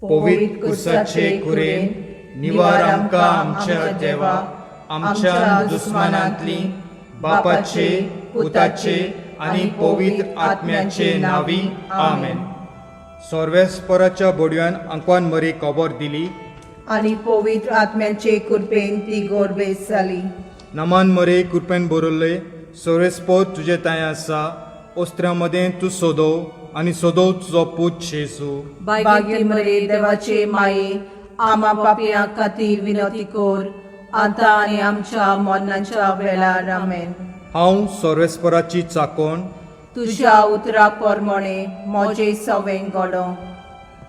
पवित्र कुसाचे कुरेन निवार आमकां आमच्या देवा, आमच्या दुस्मानांतली, बापाचे, पुताचे आनी पवित्र आत्म्याचे नांवी, आमेन. सर्वेस्पराच्या बोडव्यान आंकवान मरी खबर दिली आनी पवित्र आत्म्याचे कृपेन ती गोरबेस जाली. नमान मरे कृपेन बरयल्ले, सर्वेस्पर तुजे तांय आसा, ओस्त्र्या मदें तूं सोदो आनी सोदो तुजो पूत जेजू. बागेती मरे देवाचे माये, आमा पापयां खातीर विनवती कर, आतां आनी आमच्या मरणाच्या वेळार. आमेन. हांव सर्वेस्पराची चाकोण. तुज्या उतरा प्रमाणे म्हजें सवें घडो.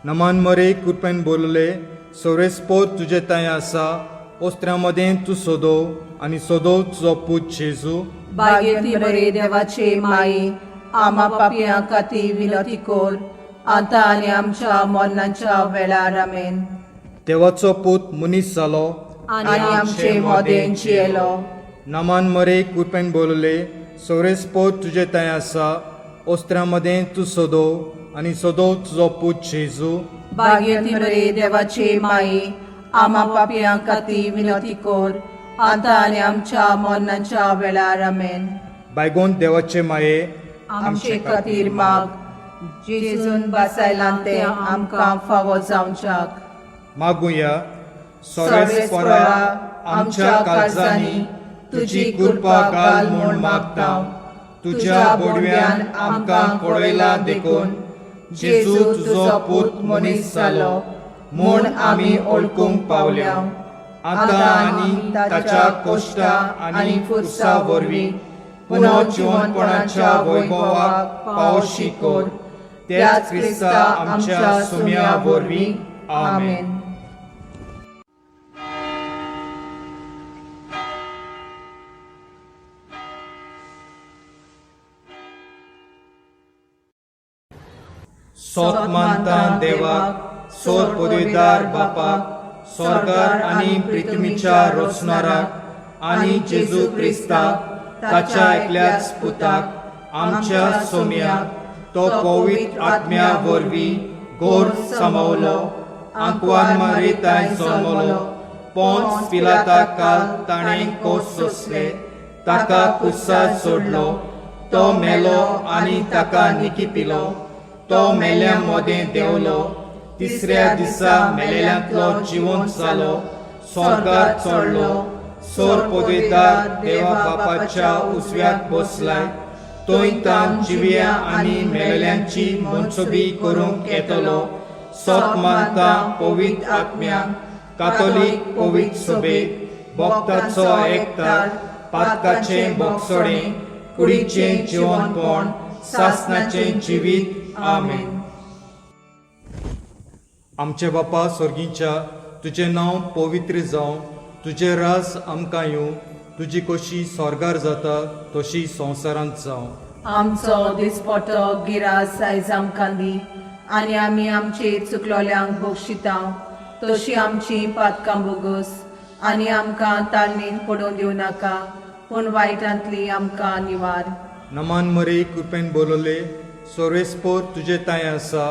नमान मरे कृपेन बोलले, सर्वेस्पर तुजे तांय आसा, ओस्त्र्या मदें तूं सोदो आनी सोदो तुजो पूत जेजू. बागेती मरे देवाचे माये, आमा पापयां खातीर विनवती कर, आतां आनी आमच्या मरणाच्या वेळार. आमेन. देवाचो पूत मनीस जालो आनी आमचे मदें जियेलो. नमान मरे कृपेन बोलले, सर्वेस्पर तुजे तांय आसा, ओस्त्र्या मदें तूं सोदो आनी सोदो तुजो पूत जेजू. बागेती मरे देवाचे माये, आमा पापयां खातीर विनवती कर, आतां आनी आमच्या मरणाच्या वेळार. आमेन. बायगोन देवाचे माये, आमचे खातीर माग, जेजून बसायलां तें आमकां फावो जावच्याक. मागुया. सर्वेस्परा, आमच्या काळजांनी तुजी कृपा घाल म्हूण मागता. तुज्या बोडव्यान आमकां कळयलां देखून जेजू तुजो पूत मनीस जालो म्हूण आमी ओळखूंक पावल्या. आतां आनी ताच्या कोश्टा आनी कुर्सा वरवीं पुनः जिवनपणाच्या वैभवाक पावशी कर, त्याच क्रिस्ता आमच्या सुम्या वरवीं. आमेन. सोत मानता देवाक, सोर पदवीदार बापाक, स्वर्गार आनी पृथ्वीच्या रचणाराक, आनी जेजू क्रिस्ताक, ताच्या एकल्याच पुताक, आमच्या सोम्याक, तो पवित्र आत्म्या वरवीं गोर समावलो, आंकवान मारिताय जल्मलो, पोंच पिलाता काल ताणें कोस सोंसले, ताका कुसाद सोडलो, तो मेलो आनी ताका निकिपिलो, तो मेल्या मदें देंवलो, तिसऱ्या दिसा मेलेल्यांतलो जिवंत जालो, स्वर्गार चडलो, सोर पदवीदार देवा बापाच्या उजव्याक बसलाय, थंय तान जिव्या आनी मेलेल्यांची मनसुबी करूंक येतलो. सत मानता पवित्र आत्म्याक, कातोलीक पवित्र सभेक, भक्ताचो एकतार, पातकाचें बोगसणें, कुडीचें जिवनपण, सासनाचें जिवीत. आमेन. आमचे बापा स्वर्गीच्या, तुजें नांव पवित्र जावं, तुजें रास आमकां येवं, तुजी कशी स्वर्गार जाता तशी संवसारांत जावं. आमचो दिसपटो गिरास आयज आमकां दी, आनी आमी आमचे चुकलोल्यांक बक्षिता तशी आमची पातकां बोगस, आनी आमकां ताळणीन पडोवन दिवं नाका, पूण वायटांतली आमकां निवार. नमान मरे कृपेन बोलले, सर्वेस्पर तुजे तांय आसा,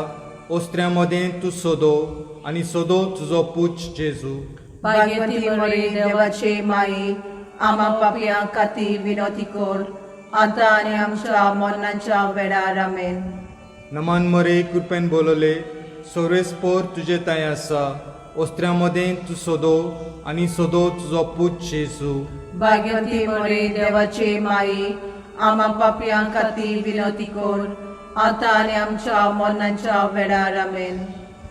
ओस्त्र्या मदें तूं सोदो आनी सोदो तुजो पूत जेजू. भाग्यवती मरे देवाचे माये, आमा पापयां खातीर विनवती कर, आतां आनी आमच्या मरणाच्या वेळार. आमेन. नमान मरे कृपेन बोलले, सर्वेस्पर तुजे तांय आसा, ओस्त्र्या मदें तूं सोदो आनी सोदो तुजो पूत जेजू. भाग्यवती मरे देवाचे माये, आमा पापयां खातीर विनवती कर, आतां आनी आमच्या मरणाच्या वेळार. आमेन.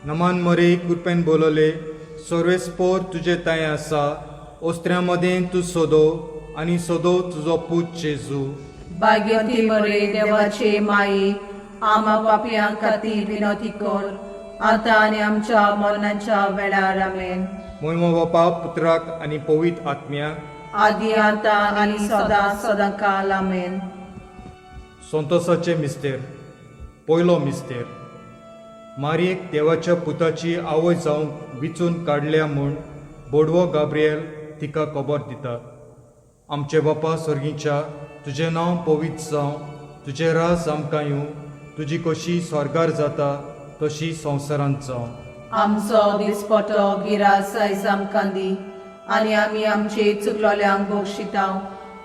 नमान मरे कृपेन बोलले, सर्वेस्पर तुजे तांय आसा, ओस्त्र्या मदें तूं सोदो आनी सोदो तुजो पूत जेजू. भाग्यवती मरे देवाचे माये, आमा पापयां खातीर विनवती कर, आतां आनी आमच्या मरणाच्या वेळार. आमेन. मोयमो बापा, पुत्राक आनी पवित्र आत्म्याक, आदी आतां आनी सदां सदां काल. आमेन. संतोषाचे मिस्तेर. पयलो मिस्तेर. मारयेक देवाच्या पुताची आवय जावंक विचून काडल्या म्हूण बोडवो गाब्रिएल तिका खबर दिता. आमचे बापा स्वर्गीच्या, तुजें नांव पवित्र जावं, तुजें राज आमकां येवं, तुजी कशी स्वर्गार जाता तशी संवसारांत जावं. आमचो दिसपटो गिरास आयज आमकां दी आनी आमी आमचे चुकलोल्यांक बक्षिता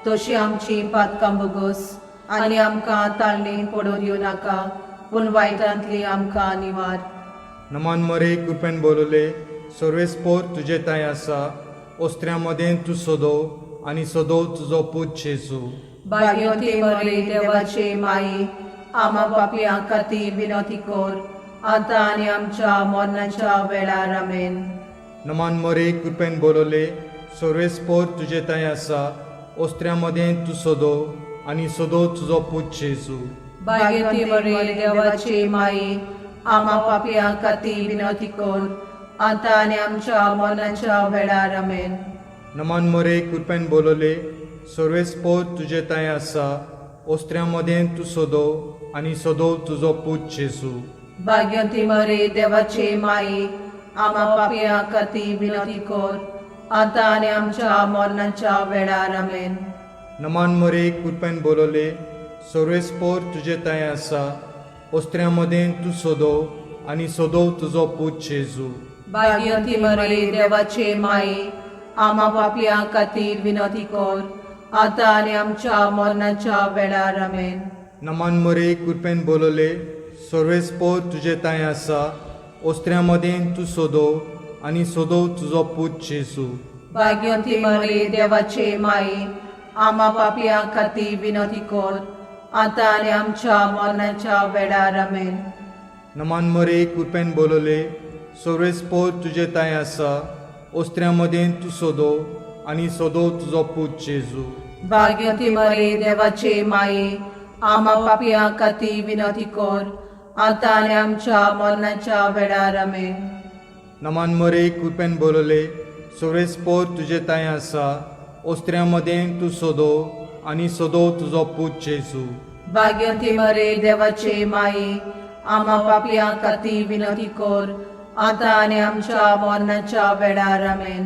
तशी आमची पातकां बोगस आनी आमकां ताळणेन पडून येवं नाका पूण वायटांतली आमकां निवार. नमान मरे कृपेन बोलले सर्वेस्पोर तुजे तांय आसा ओस्त्र्या मदें तूं सोदो आनी सोदो तुजो पूत जेजू. भाग्यवती मरे देवाचे माई आमा पापयां खातीर विनवती कर आतां आनी आमच्या मरणाच्या वेळार. आमेन. नमान मरे कृपेन बोलले सर्वेस्पोर तुजे तांय आसा ओस्त्र्या मदें तूं सोदो आनी सोदो तुजो पूत जेजू. भाग्यवती मरे देवाचे माई आमा पापयां खातीर विनवती कर आतां आनी आमच्या मरणाच्या वेळार. आमेन. नमान मरे कृपेन बोलले सर्वेस्पोर तुजे तांय आसा ओस्त्र्या मदें तूं सोदो आनी सोदो तुजो पूत जेजू. भाग्यवती मरे देवाचे माई आमा पापयां खातीर विनवती कर आतां आनी आमच्या मरणाच्या वेळार. आमेन. नमान मरे कृपेन बोलले सर्वेस्पोर तुजे तांय आसा ओस्त्र्या मदें तूं सोदो आनी सोदो तुजो पूत जेजू. भाग्यवती मरे देवाचे माई आमा पापयां खातीर विनवती कर आतां आनी आमच्या मरणाच्या वेळार. आमेन. नमान मरे कृपेन बोलले सर्वेस्पोर तुजे तांय आसा ओस्त्र्या मदें तूं सोदो आनी सोदो तुजो पूत जेजू. भाग्यवती मरे देवाचे माई आमा पापयां खातीर विनवती कर आतां आनी आमच्या मरणाच्या वेळार. आमेन. नमान मरे कृपेन बोलले सर्वेस्पोर तुजे तांय आसा ओस्त्र्या मदें तूं सोदो आनी सोदो तुजो पूत जेजू. भाग्यवती मरे देवाचे माई आमा पापयां खातीर विनवती कर आतां आनी आमच्या मरणाच्या वेळार. आमेन. नमान मरे कृपेन बोलले सर्वेस्पोर तुजे तांय आसा ओस्त्र्या मदें तूं सोदो आनी सोदो तुजो पूत जेजू. भाग्यवती मरे देवाचे माई आमा पापयां खातीर विनवती कर आतां आनी आमच्या मरणाच्या वेळार. आमेन.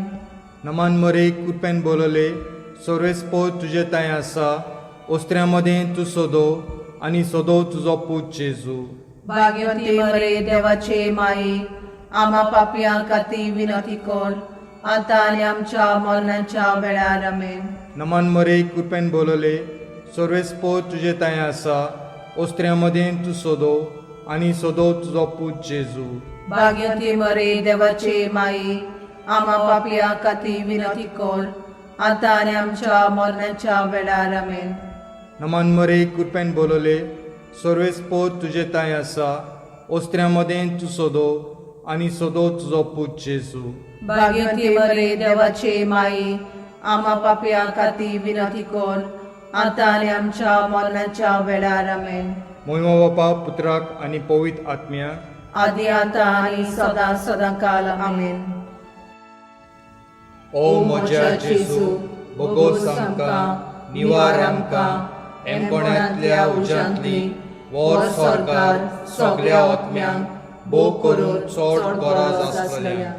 नमान मरे कृपेन बोलले सर्वेस्पोर तुजे तांय आसा ओस्त्र्या मदें तूं सोदो आनी सोदो तुजो पूत जेजू. भाग्यवती मरे देवाचे माई आमा पापयां खातीर विनवती कर आतां आनी आमच्या मरणाच्या वेळार. आमेन. नमान मरे कृपेन बोलले सर्वेस्पोर तुजे तांय आसा ओस्त्र्या मदें तूं सोदो आनी सोदो तुजो पूत जेजू. भाग्यवती मरे देवाचे माई आमा पापयां खातीर विनवती कर आतां आनी आमच्या मरणाच्या वेळार. आमेन. नमान मरे कृपेन बोलले सर्वेस्पोर तुजे तांय आसा ओस्त्र्या मदें तूं सोदो आनी सोदो तुजो पूत जेजू. भाग्यवती मरे देवाचे माई आमा पापयां खातीर विनवती कर आतां आनी आमच्या मरणाच्या वेळार. आमेन. मोहिमा बापा पुत्राक आनी पवित्र आत्म्याक आदी आतां आनी सदां सदां काल. आमेन. ओ म्हज्या जेजू बोगोस आमकां निवार आमकां एमकोणांतल्या उज्यांतली वोर सरकार सगल्या आत्म्यांक भोग करून चड गरज आसलेल्या.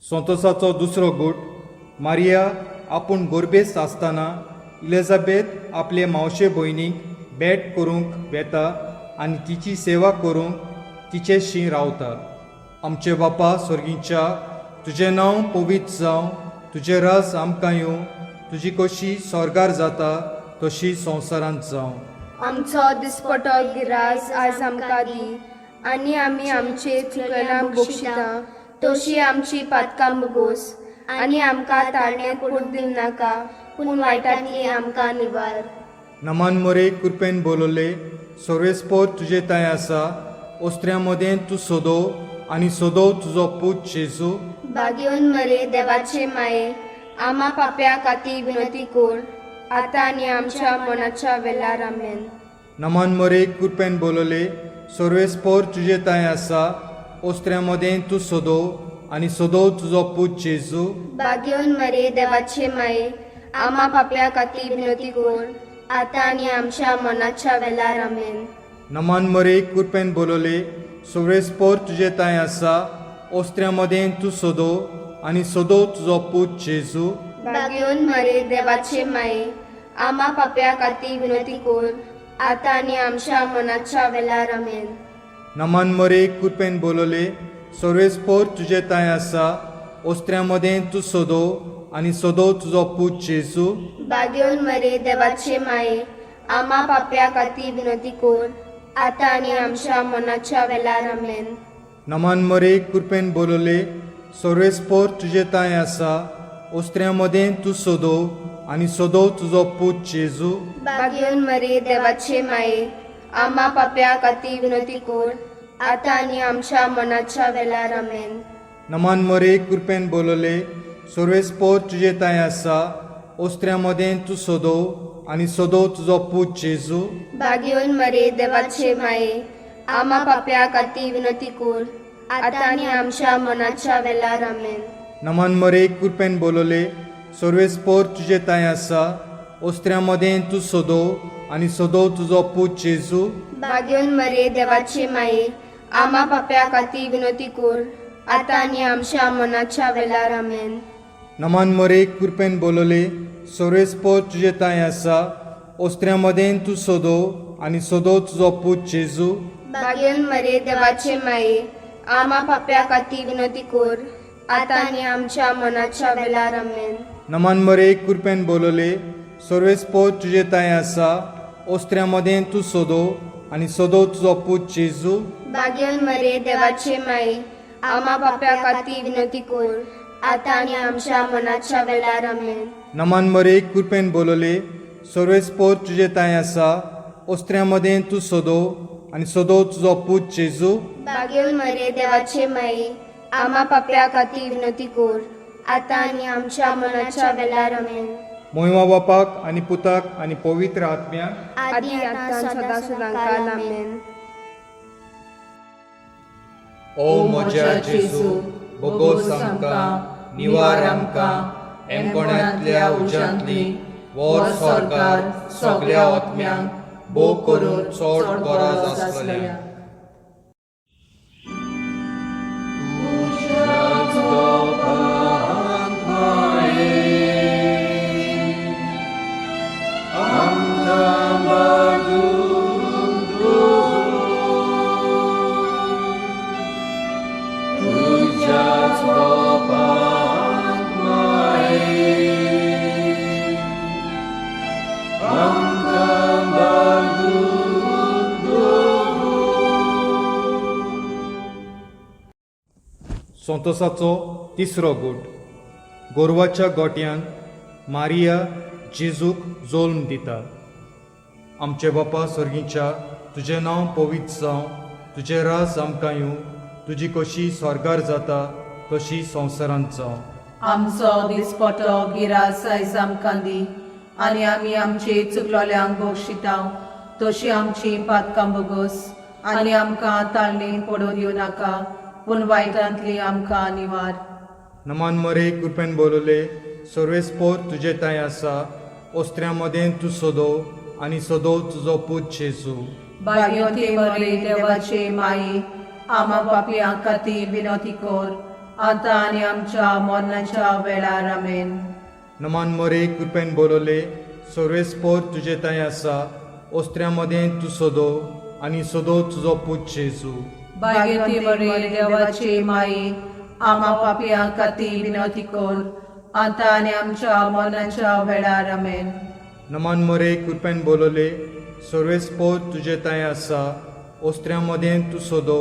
संतोषाचो दुसरो गूट. मारिया आपूण गोरबेस्त आसतना इलिझाबेथ आपले मावशे भयणीक भेट करूंक वेता आनी तिची सेवा करूंक तिचेशी रावता. आमचे बापा स्वर्गीच्या तुजें नांव पवित्र जावं, तुजें राज आमकां येवं, तुजी कशी स्वर्गार जाता तशी संवसारांत जावं. आमचो दिसपटो गिरास आज आमकां दी आनी आमी आमचे चुकलां बक्षिता तशी आमची पातकां बगोस आनी आमकां ताळण्यांत पडूंक दिवनाका पूण वायटांतली आमकां निवार. नमान मरे कृपेन बोलले सर्वेस्पोर तुजे तांय आसा ओस्त्र्या मदें तूं सोदो आनी सोदो तुजो पूत जेजू. भाग्यवन मरे देवाचे माये आमा पाप्या खातीर विनवती कर आतां आनी आमच्या मनाच्या वेळार. आमेन. नमान मरे कृपेन बोलले सर्वेस्पोर तुजे तांय आसा ओस्त्र्या मदें तूं सोदो आनी सोदो तुजो पूत जेजू. भाग्यवन मरे देवाचे माये आमा पापया खातीर विनवती कर आतां आनी आमच्या मनाच्या वेलार. आमेन. नमान मरे कृपेन बोलवले, सोव्रेस्पोर तुजे तांय आसा, ओस्त्र्या मदें तूं सोदो आनी सोदो तुजो पूत जेजू. भाग्योन मरे देवाचे माये, आमा पापया खातीर विनवती कर आतां आनी आमच्या मनाच्या वेलार. आमेन. नमान मरे कृपेन बोलवले, सोव्रेस्पोर तुजे तांय आसा, ओस्त्र्या मदें तूं सोदो आनी सोदो तुजो पूत जेजू. भाग्योन मरे देवाचे माये, आमा पापया खातीर विनवती कर आतां आनी आमच्या मनाच्या वेलार. आमेन. नमान मरे कृपेन बोलवले, सोव्रेस्पोर तुजे तांय आसा, ओस्त्र्या मदें तूं सोदो आनी सोदो तुजो पूत जेजू. भाग्योन मरे देवाचे माये, आमा पापया खातीर विनवती कर आतां आनी आमच्या मनाच्या वेलार. आमेन. नमान मरे कृपेन बोलवले, सोव्रेस्पोर तुजे तांय आसा, ओस्त्र्या मदें तूं सोदो आनी सोदो तुजो पूत जेजू. भाग्योन मरे देवाचे माये, आमा पापया खातीर विनवती कर आतां आनी आमच्या मनाच्या वेलार. आमेन. नमान मरे कृपेन बोलवले, सोव्रेस्पोर तुजे तांय आसा, ओस्त्र्या मदें तूं सोदो आनी सोदो तुजो पूत जेजू. भाग्योन मरे देवाचे माये, आमा पापया खातीर विनवती कर आतां आनी आमच्या मनाच्या वेलार. आमेन. नमान मरे कृपेन बोलवले, सोव्रेस्पोर तुजे तांय आसा, ओस्त्र्या मदें तूं सोदो आनी सोदो तुजो पूत जेजू. भाग्योन मरे देवाचे माये, आमा पापया खातीर विनवती कर आतां आनी आमच्या मनाच्या वेलार. आमेन. नमान मरे कृपेन बोलवले, सोव्रेस्पोर तुजे तांय आसा, ओस्त्र्या मदें तूं सोदो आनी सोदो तुजो पूत जेजू. भाग्योन मरे देवाचे माये, आमा पापया खातीर विनवती कर आतां आनी आमच्या मनाच्या वेलार. आमेन. नमान मरे कृपेन बोलवले, सोव्रेस्पोर तुजे तांय आसा, ओस्त्र्या मदें तूं सोदो आनी सोदो तुजो पूत जेजू. भाग्योन मरे देवाचे माये, आमा पापया खातीर विनवती कर आतां आनी आमच्या मनाच्या वेलार. आमेन. मोयमा बापाक आनी पुताक आनी पवित्र आत्म्याक, आदी आतां सदां सदां काल. आमेन. ओ म्हज्या जेजू, बोगोस आमकां, निवार आमकां एमकोणांतल्या उज्यांतली, वोर सरकार सगल्या आत्म्यांक, भोग करून चड गरज आसलेल्या. संतोसाचो तिसरो गूट. गोरवाच्या गोट्यान मारिया जेजूक जोल्म दिता. आमचे बापा सर्गीच्या, तुजें नांव पवित्र जावं, तुजें राज आमकां येवं, तुजी कशी स्वर्गार जाता तशी संवसारांत जावं. आमचो दिसपटो गिरास आयज आमकां दी आनी आमी आमचे चुकलोल्यांक बक्षिता तशी आमची पातकां बोगस आनी आमकां ताळणी पडून दिवं नाका, पूण वायटांतली आमकां निवार. नमान मरे कृपेन बोलवले, सर्वेस्पोर तुजे तांय आसा, ओस्त्र्या मदें तूं सोदो आनी सोदो तुजो पूत जेजू. भाग्यवती मरे देवाचे माई, आमा पापयां खातीर विनवती कर आतां आनी आमच्या मरणाच्या वेळार. आमेन. नमान मरे कृपेन बोलवले, सर्वेस्पोर तुजे तांय आसा, ओस्त्र्या मदें तूं सोदो आनी सोदो तुजो पूत जेजू. भाग्यवती मरे देवाचे माई, आमा पापयां खातीर विनवती कर आतां आनी आमच्या मरणाच्या वेळार. आमेन. नमान मरे कृपेन बोलवले, सर्वेस्पोर तुजे तांय आसा, ओस्त्र्या मदें तूं सोदो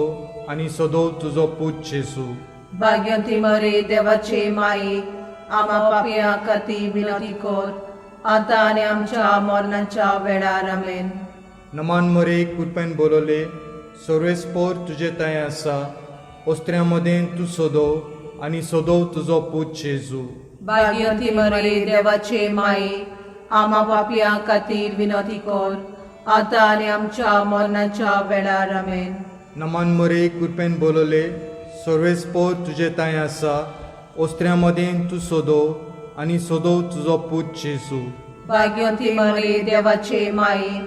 आनी सोदो तुजो पूत जेजू. भाग्यवती मरे देवाचे माई, आमा पापयां खातीर विनवती कर आतां आनी आमच्या मरणाच्या वेळार. आमेन. नमान मरे कृपेन बोलवले, सर्वेस्पोर तुजे तांय आसा, ओस्त्र्या मदें तूं सोदो आनी सोदो तुजो पूत जेजू. भाग्यवती मरे देवाचे माई, आमा पापयां खातीर विनवती कर आतां आनी आमच्या मरणाच्या वेळार. आमेन. नमान मरे कृपेन बोलवले, सर्वेस्पोर तुजे तांय आसा, ओस्त्र्या मदें तूं सोदो आनी सोदो तुजो पूत जेजू. भाग्यवंती मरे देवाचे माये,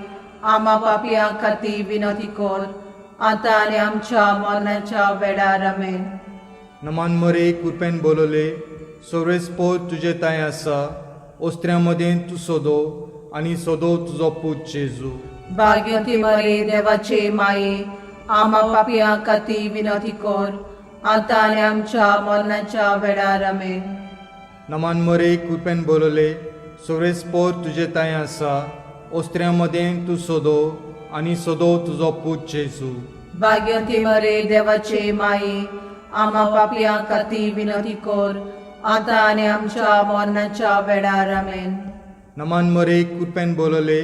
आमा पापयां खातीर विनंती कर, आतां आनी आमच्या मरणाच्या वेळार. आमेन. नमान मरे, कृपेन बोलले, सोरेस्पोर तुजे तांय आसा, ओस्त्र्या मदें तूं सोदो आनी सोदो तुजो पूत जेजू. भाग्यवंती मरे देवाचे माये, आमा पापयां खातीर विनंती कर, आतां आनी आमच्या मरणाच्या वेळार. आमेन. नमान मरे, कृपेन बोलले, सोरेस्पोर तुजे तांय आसा, ओस्त्र्या मदें तूं सोदो आनी सोदो तुजो पूत जेजू. भाग्यवंती मरे देवाचे माये, आमा पापयां खातीर विनंती कर, आतां आनी आमच्या मरणाच्या वेळार. आमेन. नमान मरे, कृपेन बोलले,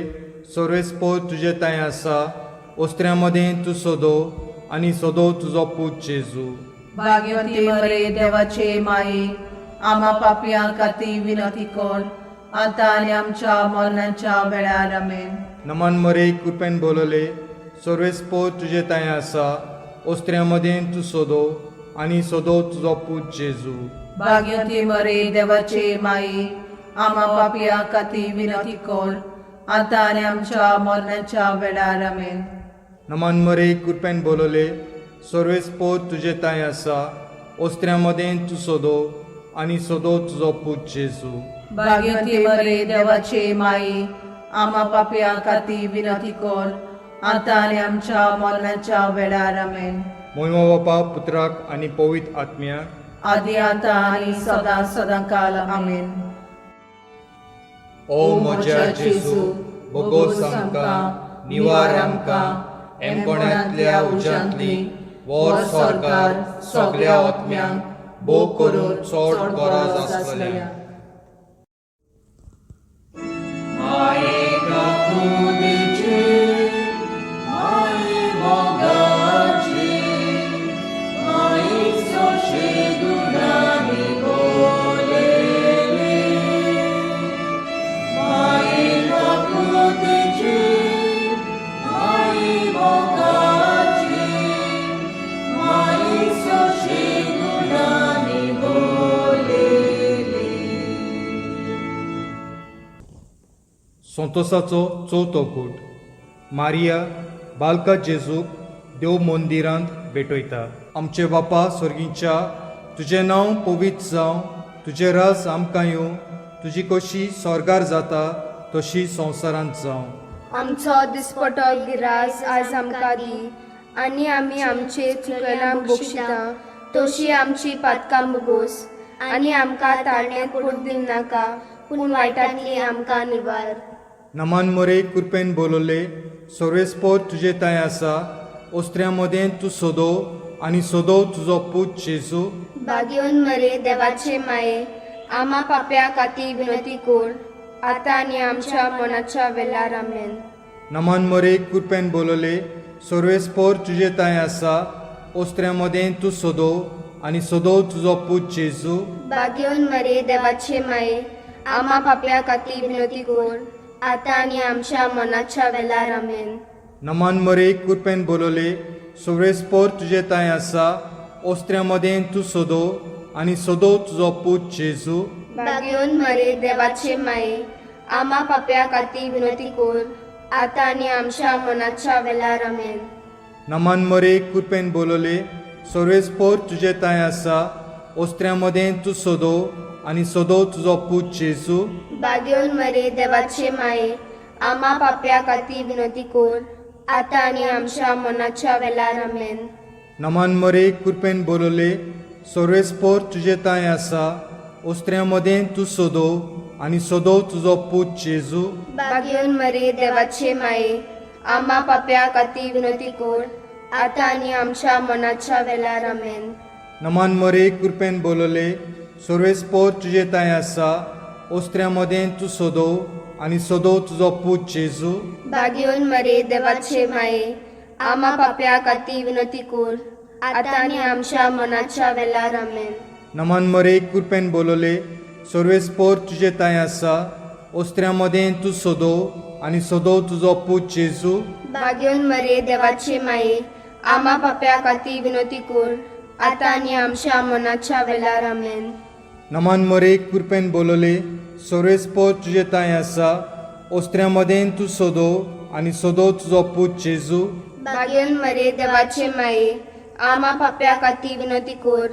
सोरेस्पोर तुजे तांय आसा, ओस्त्र्या मदें तूं सोदो आनी सोदो तुजो पूत जेजू. भाग्यवंती मरे देवाचे माये, आमा पापयां खातीर विनंती कर, आतां आनी आमच्या मरणाच्या वेळार. आमेन. नमान मरे, कृपेन बोलले, सोरेस्पोर तुजे तांय आसा, ओस्त्र्या मदें तूं सोदो आनी सोदो तुजो पूत जेजू. भाग्यवंती मरे देवाचे माये, आमा पापयां खातीर विनंती कर, आतां आनी आमच्या मरणाच्या वेळार. आमेन. नमान मरे, कृपेन बोलले, सोरेस्पोर तुजे तांय आसा, ओस्त्र्या मदें तूं सोदो आनी सोदो तुजो पूत जेजू. भाग्यवंती मरे देवाचे माये, आमा पापयां खातीर विनंती कर, आतां आनी आमच्या मरणाच्या वेळार. आमेन. मोयमा बापा, पुत्राक आनी पवित्र आत्म्याक, आदी आतां आनी सदां सदां काल. आमेन. ओ म्हज्या जेजू, बोगोस आमकां, निवार आमकां एमकोणांतल्या उज्यांतली, वोर सरकार सगल्या आत्म्यांक, भोग करून चड गरज आसलेल्या. संतोसाचो चवथो कूट. मारिया बालका जेजूक देव मंदिरांत भेटयता. आमचे बापा स्वर्गीच्या, तुजें नांव पवित्र जावं, तुजें राज आमकां येवं, तुजी कशी स्वर्गार जाता तशी संवसारांत जावं. आमचो दिसपटो गिरास आज आमकां दी आनी आमी आमचे चुकल्यांक बक्षिता तशी आमची पातकां बगोस आनी आमकां ताळण्यांत पडूंक दिवनाका, पूण वायटांतली आमकां निवार. नमान मरे, कृपेन बोलले, सोरेस्पोर तुजे तांय आसा, ओस्त्र्या मदें तूं सोदो आनी सोदो तुजो पूत जेजू. भाग्यवन मरे देवाचे माये, आमा पाप्या खातीर विनंती कर, आतां आनी आमच्या मनाच्या वेळार. आमेन. नमान मरे, कृपेन बोलले, सोरेस्पोर तुजे तांय आसा, ओस्त्र्या मदें तूं सोदो आनी सोदो तुजो पूत जेजू. भाग्यवन मरे देवाचे माये, आमा पाप्या खातीर विनंती कर, आतां आनी आमच्या मनाच्या वेळार. आमेन. नमान मरे, कृपेन बोलले, सोरेस्पोर तुजे तांय आसा, ओस्त्र्या मदें तूं सोदो आनी सोदो तुजो पूत जेजू. भाग्यवन मरे देवाचे माये, आमा पाप्या खातीर विनंती कर, आतां आनी आमच्या मनाच्या वेळार. आमेन. नमान मरे, कृपेन बोलले, सोरेस्पोर तुजे तांय आसा, ओस्त्र्या मदें तूं सोदो आनी सोदो तुजो पूत जेजू. भाग्यवन मरे देवाचे माये, आमा पाप्या खातीर विनंती कर, आतां आनी आमच्या मनाच्या वेळार. आमेन. नमान मरे, कृपेन बोलले, सोरेस्पोर तुजे तांय आसा, ओस्त्र्या मदें तूं सोदो आनी सोदो तुजो पूत जेजू. भाग्यवन मरे देवाचे माये, आमा पाप्या खातीर विनंती कर, आतां आनी आमच्या मनाच्या वेळार. आमेन. नमान मरे, कृपेन बोलले, सोरेस्पोर तुजे तांय आसा, ओस्त्र्या मदें तूं सोदो आनी सोदो तुजो पूत जेजू. भाग्यवन मरे देवाचे माये, आमा पाप्या खातीर विनंती कर, आतां आनी आमच्या मनाच्या वेळार. आमेन. नमान मरे, कृपेन बोलले, सोरेस्पोर तुजे तांय आसा, ओस्त्र्या मदें तूं सोदो आनी सोदो तुजो पूत जेजू. भाग्यवन मरे देवाचे माये, आमा पाप्या खातीर विनंती कर, आतां आनी आमच्या मनाच्या वेळार. आमेन. नमान मरे कृपेन बोलले सोरेस्पो तुजे तांय आसा ओस्त्र्या मदें तूं सोदो आनी सोदो तुजो पूत जेजू. भाग्यन मरे देवाचे माये आमा पाप्या खातीर विनंती कोर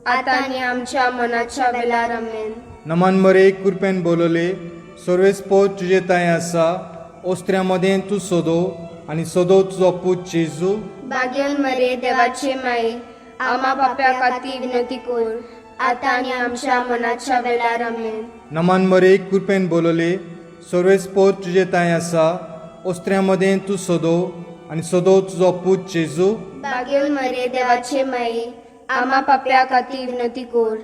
आतां आनी आमच्या मनाच्या वेळार. आमेन. नमान मरे कृपेन बोलले सोरेस्पो तुजे तांय आसा ओस्त्र्या मदें तूं सोदो आनी सोदो तुजो पूत जेजू. भाग्यन मरे देवाचे माये आमा पाप्या खातीर विनंती कोर आतां आनी आमच्या मनाच्या वेळार. आमेन. नमान मरे कृपेन बोलले सोरेस्पो तुजे तांय आसा ओस्त्र्या मदें तूं सोदो आनी सोदो तुजो पूत जेजू. भाग्यन मरे देवाचे माये आमा पाप्या खातीर विनंती कोर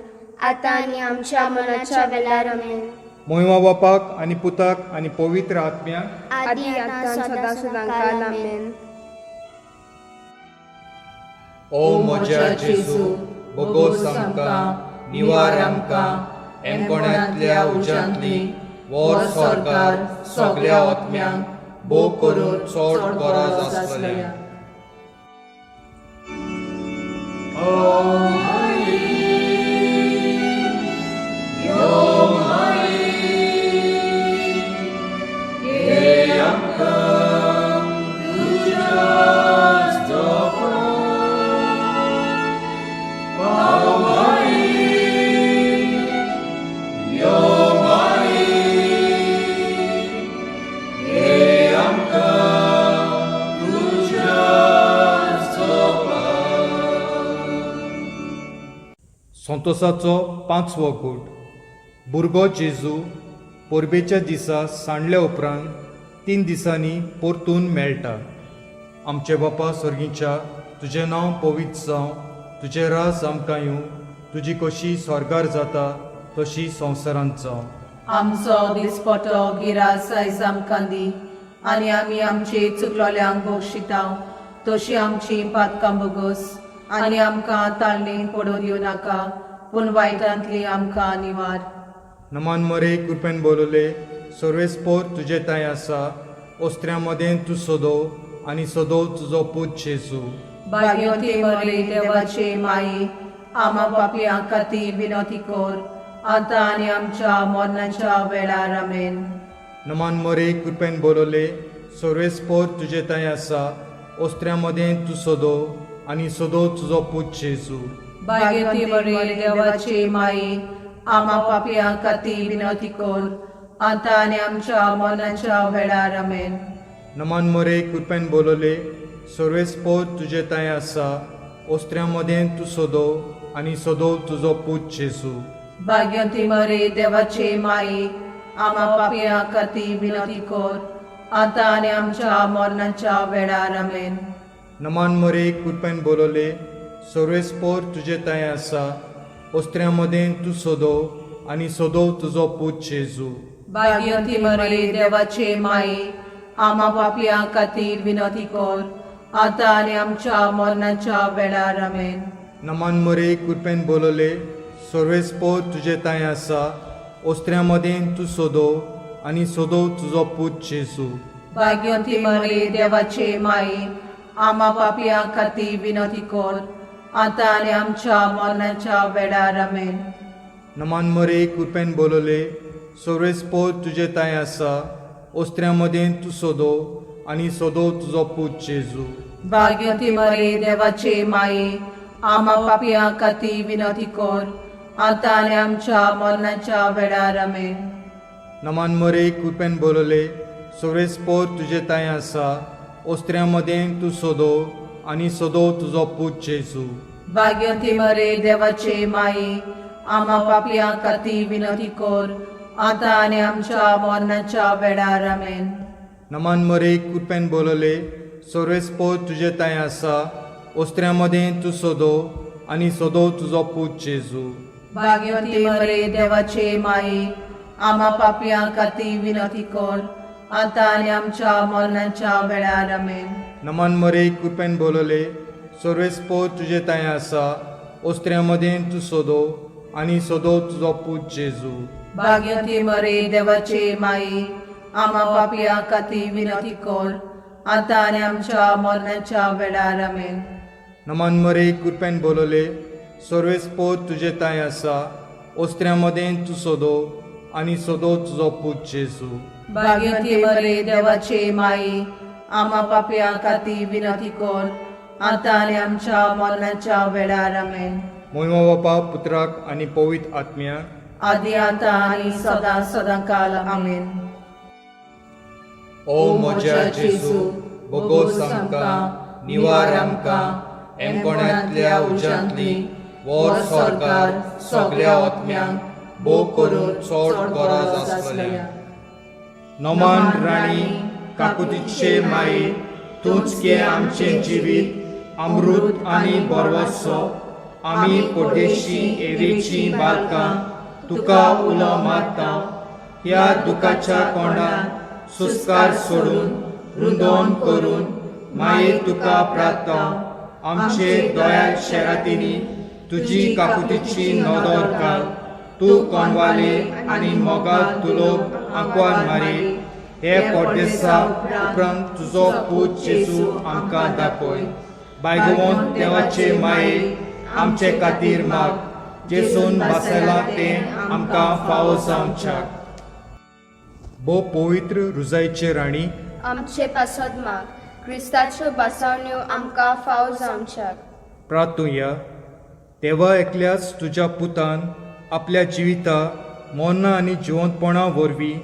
आतां आनी आमच्या मनाच्या वेळार. आमेन. मोहिमा बापाक आनी पुताक आनी पवित्र आत्म्याक आदी आतां सदां सदां काल. आमेन. ओ म्हज्या जेजू बोगोस आमकां निवार आमकां एमकोणांतल्या उज्यांतली वोर सरकार सगल्या आत्म्यांक भोग करून चड गरज आसलेल्या. संतोसाचो पांचवो गूट. भुरगो जेजू परबेच्या दिसा सांडल्या उपरांत 3 दिसांनी परतून मेळटा. आमचे बापा सर्गीच्या तुजें नांव पवित्र जावं, तुजें राज आमकां येवं, तुजी कशी स्वर्गार जाता तशी संवसारांत जावं. आमचो दिसपटो गिरास आयज आमकां दी आनी आमी आमचे चुकलोल्यांक बोगशिता तशी आमची पातकां बोगस आनी आमकां ताळणी पडून दिवं नाका पूण वायटांतली आमकां निवार. नमान मरे कृपेन बोलले सर्वेस्पोर तुजे तांय आसा ओस्त्र्या मदें तूं सोदो आनी सोदो तुजो पूत जेजू. भाग्यवती मरे देवाचे माई आमा पापयां खातीर विनोती कर आतां आनी आमच्या मरणाच्या वेळार. आमेन. नमान मरे कृपेन बोलले सर्वेस्पोर तुजे तांय आसा ओस्त्र्या मदें तूं सोदो आनी सोदो तुजो पूत जेजू. भाग्यवती मरे देवाचे माई आमा पापयां खातीर विनोती कर आतां आनी आमच्या मरणाच्या वेळार. आमेन. नमान मरे कृपेन बोलले सर्वेस्पोर तुजे तांय आसा ओस्त्र्या मदें तूं सोदो आनी सोदो तुजो पूत जेजू. भाग्यवती मरे देवाचे माई आमा पापयां खातीर विनोती कर आतां आनी आमच्या मरणाच्या वेळार. आमेन. नमान मरे कृपेन बोलले सर्वेस्पोर तुजे तांय आसा ओस्त्र्या मदें तूं सोदो आनी सोदो तुजो पूत जेजू. भाग्यवती मरे देवाचे माई आमा पापयां खातीर विनोती कर आतां आनी आमच्या मरणाच्या वेळार. आमेन. नमान मरे कृपेन बोलले सर्वेस्पोर तुजे तांय आसा ओस्त्र्या मदें तूं सोदो आनी सोदो तुजो पूत जेजू. भाग्यवती मरे देवाचे माई आमा पापयां खातीर विनोती कर आतां आनी आमच्या मरणाच्या वेळार. आमेन. नमान मरे कृपेन बोलले सर्वेस्पोर तुजे तांय आसा ओस्त्र्या मदें तूं सोदो आनी सोदो तुजो पूत जेजू. भाग्यवती मरे देवाचे माई आमा पापयां खातीर विनोती कर आतां आनी आमच्या मरणाच्या वेळार. आमेन. नमान मरे कृपेन बोलले सर्वेस्पोर तुजे तांय आसा ओस्त्र्या मदें तूं सोदो आनी सोदो तुजो पूत जेजू. भाग्यवती मरे देवाचे माई आमा पापयां खातीर विनोती कर आतां आनी आमच्या मरणाच्या वेळार. आमेन. नमान मरे कृपेन बोलले सर्वेस्पोर तुजे तांय आसा ओस्त्र्या मदें तूं सोदो आनी सोदो तुजो पूत जेजू. भाग्यवती मरे देवाचे माई आमा पापयां खातीर विनोती कर आतां आनी आमच्या मरणाच्या वेळार. आमेन. नमान मरे कृपेन बोलले सर्वेस्पोर तुजे तांय आसा ओस्त्र्या मदें तूं सोदो आनी सोदो तुजो पूत जेजू. भाग्यवती मरे देवाचे माई आमा पापयां खातीर विनोती कर आतां आनी आमच्या मरणाच्या वेळार. आमेन. नमान मरे कृपेन बोलले सर्वेस्पोर तुजे तांय आसा ओस्त्र्या मदें तूं सोदो आनी सोदो तुजो पूत जेजू. भाग्यवंती मरे देवाचे माई, आमा पापया खातीर विनंती कर, आतां आनी आमच्या मरणाच्या वेळार. आमेन. मोयमा बापा, पुत्राक आनी पवित्र आत्म्याक, आदी आतां आनी सदां सदां काल. आमेन. ओ म्हज्या जेजू, बोगोस आमकां, निवार आमकां एमकोणांतल्या उज्यांतली, वोर सरकार सगल्या आत्म्यांक, भोव करून चड गरज आसलेल्या. नमान राणी, काकुतीचे माई, तूंच गे आमचें जिवीत अमृत आनी बरवसो. आमी परदेशी एवेची बालकां तुका उलो मारता. ह्या दुखाच्या कोंडात सुस्कार सोडून रुंदोन करून माये तुका प्रार्थना, आमचे दोळ्या शेरातींनी तुजी काकुतीची नदर घाल. तूं कोणवाले आनी मोगाल तुलोक आंकवार मारी, हे परदेसा उपरांत तुजो पूत जेजू आमकां दाखय. बायगोवन देवाचे माये, आमचे खातीर माग, जेजून बसयलां तें आमकां फावो जावच्याक. भोव पवित्र रुजायचे राणी, आमचे पासत माग, क्रिस्ताच्यो बसावण्यो आमकां फाव जावच्याक. प्रार्थुया. देवा, एकल्याच तुज्या पुतान आपल्या जिविता, मरणां आनी जिवंतपणा वरवीं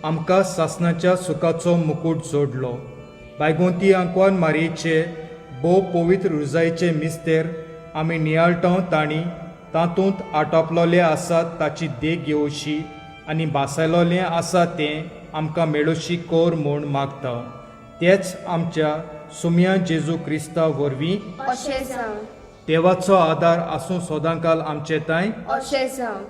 आमकां सासणाच्या सुखाचो मुकूट जोडलो. बायगोंती आंकवार मारयेचे भोव पवित्र रुजायचे मिस्तेर आमी नियाळटा, तांणी तातूंत आटोपलोले आसात ताची देख घेवची आनी भासायलोलें आसा तें आमकां मेळोशी कर म्हूण मागता, तेच आमच्या सुम्या जेजू क्रिस्ता वरवीं. अशें जावं. देवाचो आदार आसूं सदांकाल आमचे तांय. अशें जावं.